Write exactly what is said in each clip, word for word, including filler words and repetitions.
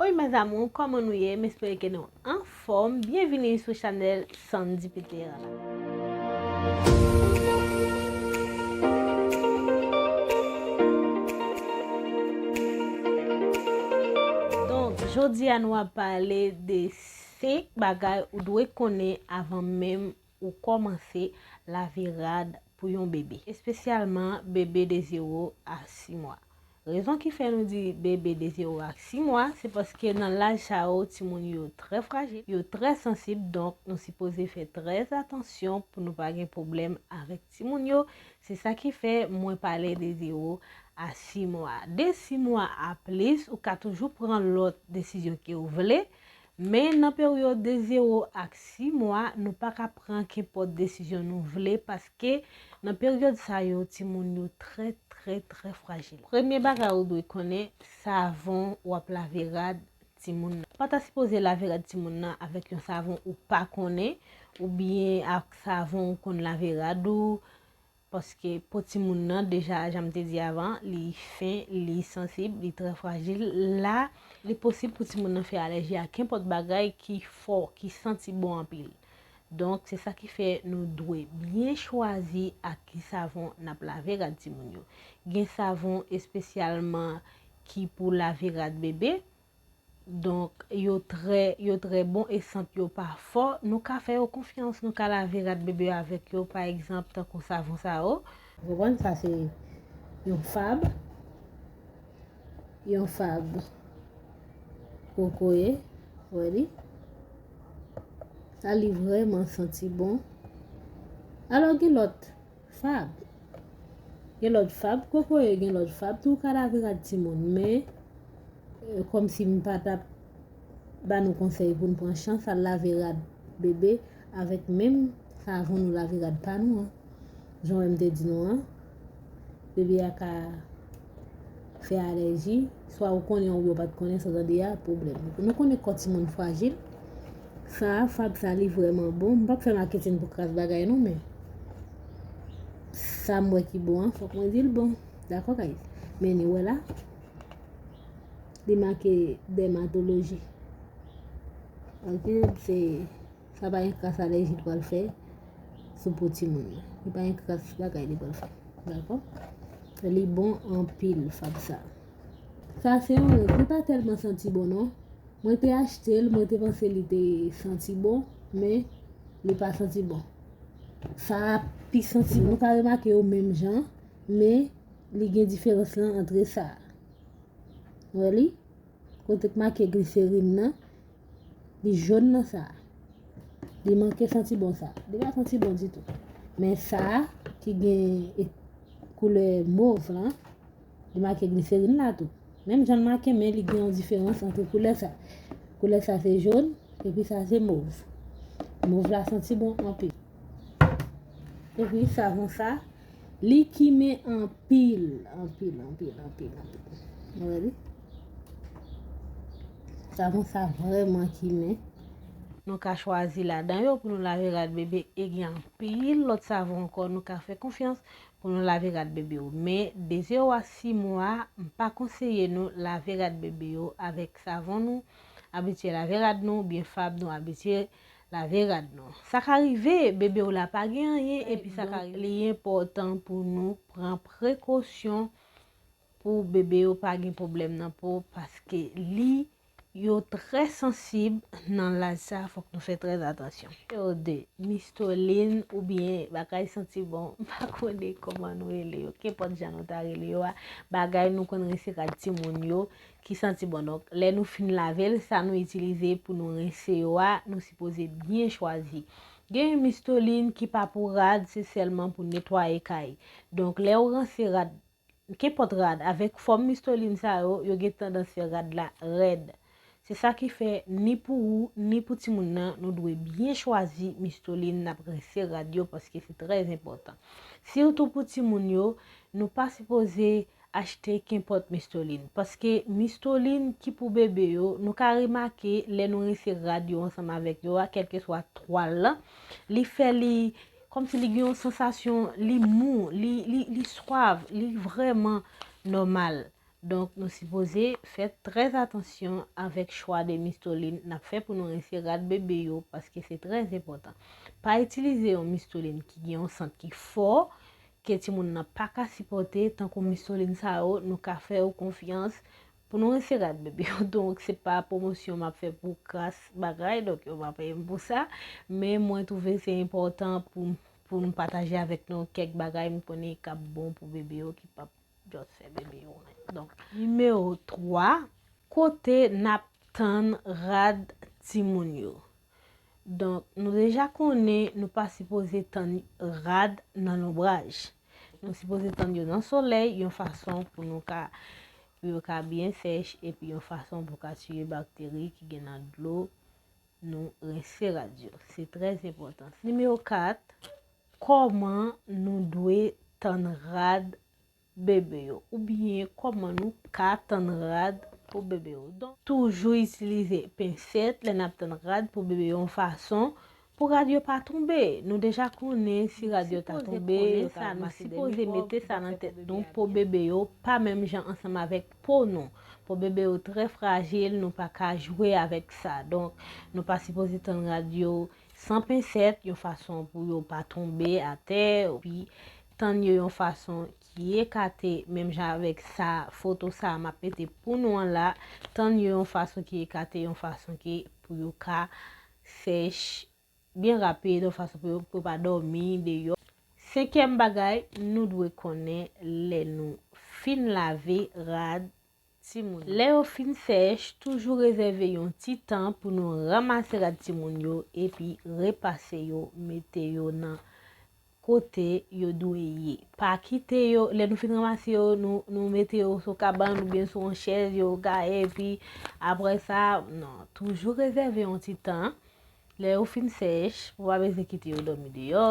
Hey mes amours, kòman nou ye? M espere ke nou anfòm. Byenvini sou chanèl Sandy Peter la. Donk, jodi a nou ap pale de senk bagay ou dwe konnen avan menm ou kòmanse lave rad pou yon bebe, espesyalman bebe de zewo a sis mwa. Rezon ki fè nou di bebe de zewo a sis mwa, se paske nan laj sa yo, timoun yo trè frajil, yo trè sansib, donk nou sipoze fè trè atansyon pou nou pa gen pwoblèm avèk timoun yo. Se sa ki fè mwen pale de zewo a sis mwa. De sis mwa a plis, ou ka toujou pran lòt desizyon ke w vle, men nan peryòd de zewo ak sis mwa, nou pa ka pran kenpòt desizyon nou vle, paske nan peryòd sa yo, timoun yo trè, trè, trè frajil. Premye bagay ou dwe konnen, savon w ap lave rad timoun nan. Pa ta sipoze lave rad timoun nan avèk yon savon ou pa konnen, oubyen ak savon ou konn lave rad ou, paske po timoun nan deja, jan m te di avan, li fen, li sansib, li trè frajil. La, li posib pou timoun nan fè alèji a kenpòt bagay ki fò, ki santi bon anpil. Donk, se sa ki fè nou dwe byen chwazi ak ki savon n ap lave rad timoun yo. Gen savon espesyalman ki pou lave rad bebe, donk, yo trè, yo trè bon e sant yo pa fò. Nou ka fè yo konfyans, nou ka lave rad bebe yo avèk yo, pa egzanp, tankou savon sa yo. Ou konprann, sa se yon fab, yon fab kokoye, wè li. Sa li vrèman santi bon. Alò, gen lòt fab. Gen lòt fab kokoye, gen lòt fab tou ka lave rad timoun, men, eh, kòmsi m pa t ap ba nou konsèy pou n pran chans al lave rad bebe avèk menm savon nou lave rad pa nou an. Jan w wè m te di nou an, bebe a ka fè alèji, swa ou konnen oubyen ou pa t konnen, sa w tande a, pwoblèm. Nou konnen kò timoun frajil. Sa a, fab sa, li vrèman bon. M p ap fè maketin pou kras bagay non, men sa m wè ki bon an, fòk mwen di l bon. Dakò, guys? Men ni wè la, li make dèmatoloji. Ok, se, sa pa yon kras alèji l pral fè sou po timoun nan. Li pa yon kras bagay li pral fè. Dakò? Li bon anpil, fab sa. Sa se yon règ. Li pa tèlman santi bon non. Mwen te achte l, mwen te panse li te santi bon, men li pa santi bon. Sa a pi santi bon. Nou ka remake yo menm jan, men li gen diferans lan antre sa a. Wè li? Kote k make gliserin nan, li jòn nan sa a. Li manke santi bon sa a. Li pa santi bon ditou. Men sa a ki gen e, koulè mov lan, li make gliserin la tou. Menm jan l make, men li gen yon diferans ant koulè sa. Koulè sa se jòn, epi sa se mov. Mov la santi bon anpil. Epi savon sa, li kimen anpil, anpil, anpil, anpil, anpil. Ou wè li? Savon sa vrèman kimen. Nou ka chwazi ladan yo pou nou lave rad bebe, e gen anpil lòt savon ankò nou ka fè konfyans pou nou lave rad bebe yo. Men de zewo a sis mwa, m pa konseye nou lave rad bebe yo avèk savon nou abitye lave rad nou, oubyen fab nou abitye lave rad nou. Sa ka rive, bebe w la pa gen anyen, epi sa ka rive. Li enpòtan pou nou pran prekosyon pou bebe yo pa gen pwoblèm nan po, paske li, yo trè sansib nan laj sa, fòk nou fè trè atansyon. Yo de Mistolin oubyen bagay santi bon, m pa konnen kòman nou rele yo, kenpòt jan nou ta rele yo a, bagay nou konn rense rad timoun yo, ki santi bon. Donk, lè nou fin lave l, sa nou itilize pou nou rense yo a, nou sipoze byen chwazi. Gen yon Mistolin ki pa pou rad, se sèlman pou netwaye kay. Donk, lè w rense rad, kenpòt rad, avèk fòm Mistolin sa yo, yo gen tandans fè rad la rèd. Se sa ki fè, ni pou ou, ni pou timoun nan, nou dwe byen chwazi Mistolin n ap rense rad yo, paske se trè enpòtan. Sitou pou timoun yo, nou pa sipoze achte kenpòt Mistolin, paske Mistolin ki pou bebe yo, nou ka remake lè nou rense rad yo ansanm avèk yo a, kèlkeswa twal lan, li fè li, kòmsi li gen yon sansasyon, li mou, li, li, li swav, li vrèman nòmal. Donk, nou sipoze fè trè atansyon avèk chwa de mistolin n ap fè pou nou rense rad bebe yo, paske se trè enpòtan. Pa itilize yon mistolin ki gen yon sant ki fò, ke timoun nan pa ka sipòte, tankou mistolin sa yo, nou ka fè yo konfyans pou nou rense rad bebe yo. Donk, se pa pwomosyon m ap fè pou kras bagay, donk yo pa peye m pou sa, men mwen twouve se enpòtan pou, pou nou pataje avèk nou kèk bagay m konnen k ap bon pou bebe yo, ki p ap just fè bebe yo renmen. Donk, nimewo twa, kote n ap tann rad timoun yo. Donk, nou deja konnen nou pa sipoze tann rad nan lonbraj. Nou sipoze tann yo nan solèy, yon fason pou nou ka, pou yo ka byen sèch, epi yon fason pou ka tiye bakteri ki gen nan dlo nou rense rad yo. Se trè enpòtan. Nimewo kat, kòman nou dwe tann rad bebe yo, oubyen kòman nou ka tann rad pou bebe yo. Donk, toujou itilize pensèt lè n ap tann rad pou bebe yo, yon fason pou rad yo pa tonbe. Nou deja konnen si rad yo ta tonbe, yo ta, nou sipoze mete sa nan tèt nou, po bebe yo pa menm jan ansanm avèk po nou. Po bebe yo trè frajil, nou pa ka jwe avèk sa. Donk, nou pa sipoze tann rad yo san pensèt, yon fason pou yo pa tonbe atè, epi tann yo yon fason ki ekate, menm jan avèk sa, foto sa a m ap mete pou nou an la, tann yo yon fason ki ekate, yon fason ki pou yo ka sèch byen rapid, yon fason pou yo, pou yo pa dòmi deyò. Senkyèm bagay, nou dwe konnen lè nou fin lave rad timoun yo. Lè yo fin sèch, toujou rezève yon ti tan pou nou ranmase rad timoun yo epi repase yo, mete yo nan kote yo dwe ye. Pa kite yo, lè nou fin ranmase yo, nou, nou mete yo sou kabann oubyen sou yon chèz, yo gaye, epi apre sa, non, toujou rezève yon ti tan. Lè yo fin sèch, ou pa bezwen kite yo dòmi deyò,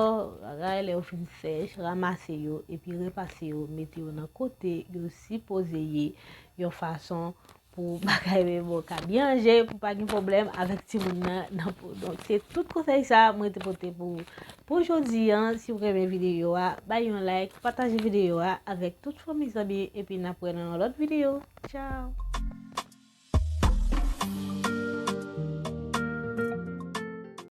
bagay, lè yo fin sèch, ranmase yo, epi repase yo, mete yo nan kote yo sipoze ye, yon fason pou bagay bebe yo ka byen anje, pou pa gen pwoblèm avèk timoun nan, nan po. Donk, se tout konsèy sa mwen te pote pou, pou jodi an. Si w renmen videyo a, bay yon like, pataje videyo a avèk tout fanmi zanmi, epi n ap wè nan yon lòt videyo. Tchao!